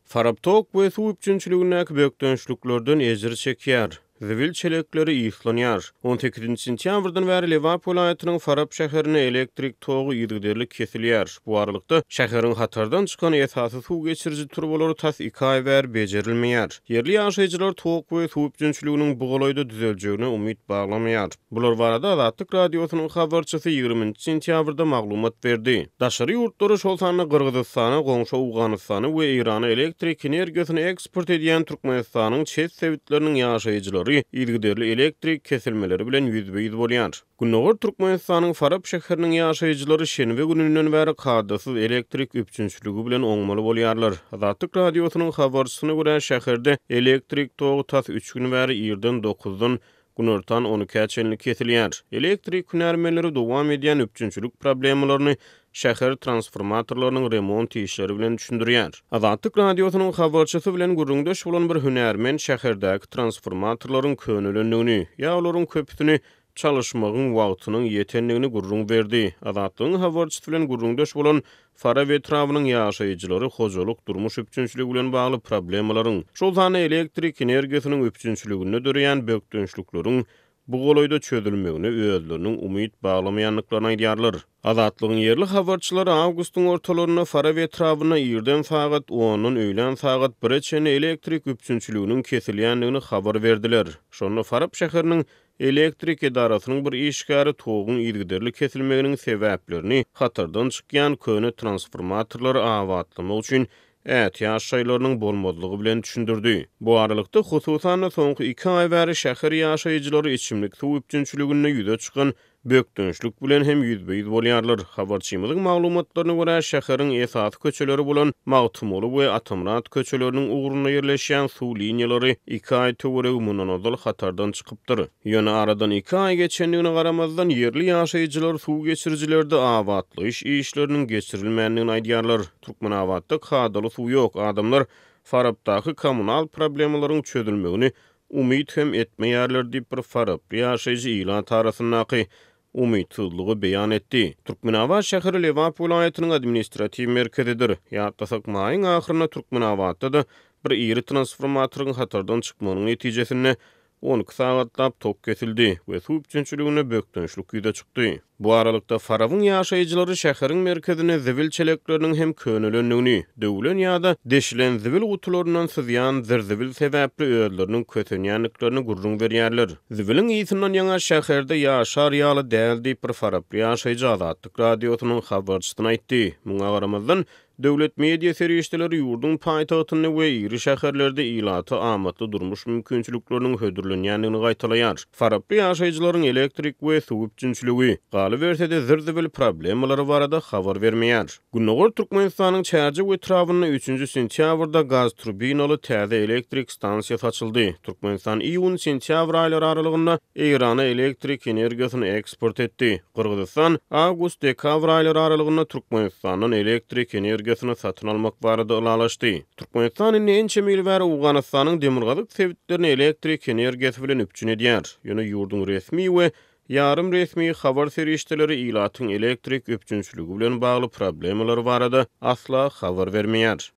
Farap tok we suw üpjünçiligindäki bökdençliklerden ejir çekýär. Zibil çelekleri yslanýar. On sekizinji sentýabrdan bäri Lebap welaýatynyň Farap şäherinde elektrik togy yzygiderli kesilýär. Bu aralykda, şäheriň hatardan çykan esasy suw geçiriji turbalary tas iki aý bäri bejerilmeýär. Ýerli ýaşaýjylar tok we suw üpjünçiliginiň bu golaýda düzeljegine umyt baglamaýar. Bular barada Azatlyk Radiosynyň habarçysy ýigriminji sentýabrda maglumat berdi. Daşary ýurtlara, şol sanda Gyrgyzystana, goňşy Owganystana we Eýrana elektrik energiýasyny eksport edýän Türkmenistanyň çet sebitleriniň ýaşaýjylary yzygiderli elektrik kesilmeleri bilen ýüzbe-ýüz bolýar. Gündogar Türkmenistanyň Farap şäheriniň ýaşaýjylary şenbe gününden bäri kadasyz elektrik üpjünçiligi bilen oňmaly bolýarlar. Azatlyk Radiosynyň habarçysyna görä, şäherde elektrik togy tas üç gün bäri irden dokuzdan günortan on ikä çenli kesilýär. Elektrik hünärmenleri dowam edýän üpjünçilik problemalaryny şäher transformatorlarynyň remont işleri bilen düşündirýär. Azatlyk Radiosynyň habarçysy bilen gürrüňdeş bolan bir hünärmen şäherdäki transformatorlaryň könelendigini, ýa olaryň köpüsini çalyşmagyň wagtynyň ýetendigini gürrüň berdi. Azatlygyň habarçysy bilen gürrüňdeş bolan Farap etrabynyň ýaşaýjylary hojalyk-durmuş üpjünçiligi bilen bagly problemalaryň, şol sanda elektrik energiýasynyň üpjünçiliginde döreýän bökdençlikleriň bu golaýda çözülmegine özleriniň umyt baglamaýandyklaryny aýdýarlar. Azatlygyň ýerli habarçylary awgustyň ortalarynda Farap etrabynda irden sagat ondan öýlän sagat bire çenli elektrik üpjünçiliginiň kesilýändigini habar berdiler. Şonda Farap şäheriniň Elektrik edarasynyň bir işgäri toguň yzygiderli kesilmeginiň sebäplerini hatardan çykýan köne transformatorlary abatlamak üçin ätiýaç şaýlarynyň bolmazlygy bilen düşündirdi. Bu aralykda, hususan-da, soňky iki aý bäri şäher ýaşaýjylary içimlik suw üpjünçiliginde ýüze çykan bökdençlik bilen hem ýüzbe-ýüz bolýarlar. Habarçymyzyň maglumatlaryna görä, şäheriň esasy köçeleri bolan Magtymguly we Atamyrat köçeleriniň ugrunda ýerleşýän suw liniýalary iki aý töweregi mundan ozal hatardan çykypdyr. Ýöne aradan iki aý geçendigine garamazdan, ýerli ýaşaýjylar suw geçirijilerde abatlaýyş işleriniň geçirilmändigini aýdýarlar. Türkmenabatda kadaly suw ýok, adamlar Farapdaky kommunal problemalaryň çözülmegini umyt hem etmeýärler diýip, bir faraply ýaşaýjy ilat arasyndaky umytsyzlygy beýan etdi. Türkmenabat şäheri Lebap welaýatynyň administratiw merkezidir. Ýatlasak, maýyň ahyrynda Türkmenabatda-da bir iri transformatoryň hatardan çykmagynyň netijesinde 12 sagatlap tok kesildi we suw üpjünçiliginde bökdençlik ýüze çykdy. Bu aralykda, Farabyň ýaşaýjylary şäheriň merkezinde zibil çelekleriniň hem könelendigini, döwlen ýa-da deşilen zibil gutularyndan syzýan zir-zibil sebäpli özleriniň kösenýändiklerini gürrüň berýärler. Zibiliň ysyndan ýaňa şäherde ýaşar ýaly däl diýip, bir faraply ýaşaýjy Azatlyk Radiosynyň habarçysyna aýtdy. Muňa garamazdan, Döwlet media serişdeleri ýurduň paýtagtynda we iri şäherlerde ilata amatly durmuş mümkinçilikleriniň hödürlenýändigini gaýtalaýar. Faraply ýaşaýjylaryň elektrik we suw üpjünçiligi, galyberse-de zir-zibil problemalary barada habar bermeýär. Gündogar Türkmenistanyň Çärjew etrabynda üçünji sentýabrda gazturbinaly täze elektrik stansiýasy açyldy. Türkmenistan iýun-sentýabr aýlary aralygynda Eýrana elektrik energiýasyny eksport etdi. Gyrgyzystan awgust-dekabr aýlary aralygynda Türkmenistandan elektrik energiýasyny satyn almak barada ylalaşdy. Türkmenistan indi ençeme ýyl bäri Owganystanyň demirgazyk sebitlerini elektrik energiýasy bilen üpjün edýär. Ýöne ýurduň resmi we ýarym resmi habar serişdeleri ilatyň elektrik üpjünçiligi bilen bagly problemalary barada asla habar bermeýär.